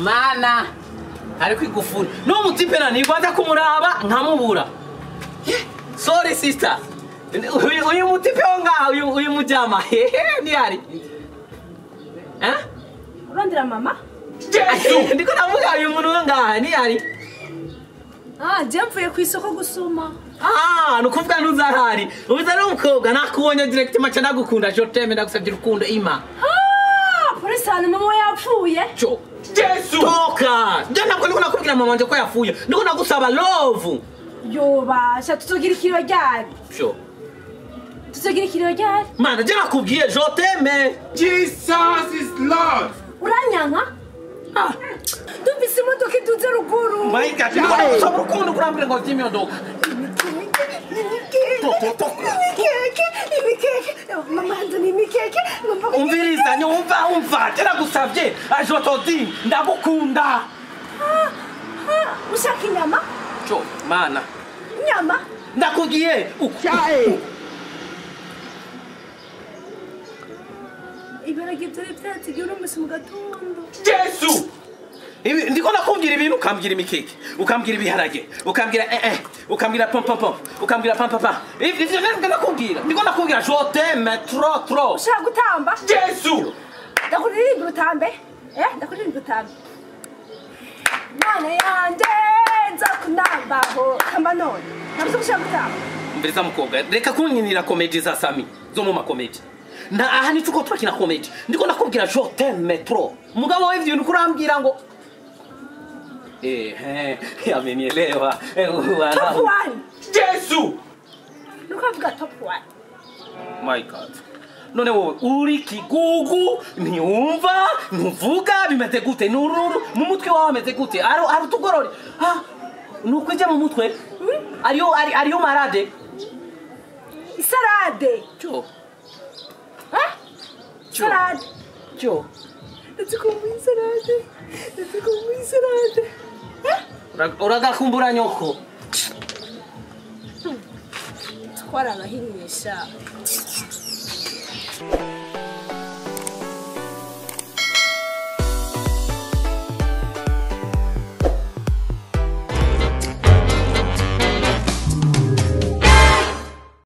Mana ariko igufuri no mutipe na nigwaza kumuraba nkamubura. Sorry sister. Uyu mutipe wonga uyu mujama. Ni ari. Eh? Urondera mama? Jesu. Ndiko navuga uyu muntu wonga ni ari. Ah, je mvuye ku isoko gusuma. Ah, nukuvuga ntuzahari. Ubiza ari umukobwa nakubonye direct macha ndagukunda je t'aime ndagusabye urukundo ima. Ah, polisi hano mama yapfuye. Cyo. Jesu. Toka. Je ntabwo ndiko nakubwira mama wanje ko yapfuye. Ndiko nagusaba love. Yoba, sha tuzogira ikiro ryari. Cyo. Tuzogira ikiro ryari. Mana, je nakubwiye je t'aime. Jesus is Lord. Uranyanka? Ah. Ndumvise imodoka iduze ruguru. My God, ndiko nagusaba urukundo kurambwira ngo vy'imodoka. Imikeke, mama nzani imikeke. Umviriza, nyumva, umva. Je nagusavye, je te dis, ndagukunda. Ushaka inyama? Cyo, mana. Inyama? Ndakubwiye. Ibiharage vyari vyatsigiye uno musi mu gatondo. Jesu! Ndiko nakubwira ibintu ukambwira imikeke, ukambwira ibiharage, ukambwira ukambwira pom pom pom, ukambwira pam pam pam. Ivyo ndiko nakubwira. Ndiko nakubwira je t'aime trop trop. Ushaka gutamba? Jesu! Ndakuririmba utambe. Ndakuririmba utambe. Mana yanje nzakunambaho kamba none. Ntabwo ushaka gutamba. Mbiriza mukobwa, reka kunkinira comedy za Sami zo mu makomedi. Na aha ni tuko turakina comedy. Ndiko nakubwira je t'aime trop. Mugabo wewe ivyo kurambwira ngo amenielewa. Top 1. Jesu! Nukavuga top 1. My God. None wowe uri kigugu ntiwumva ntuvuga bimeze gute nururu mu mutwe wawe ameze gute ari utugorore. Ah, nuko ije mu mutwe ariyo ariyo marade. Salade. Cyo. Eh? Salade. Cyo. Ndazikumbuye salade. Ndazikumbuye salade. Uragakumbura nyoko. Twara abahinyisha.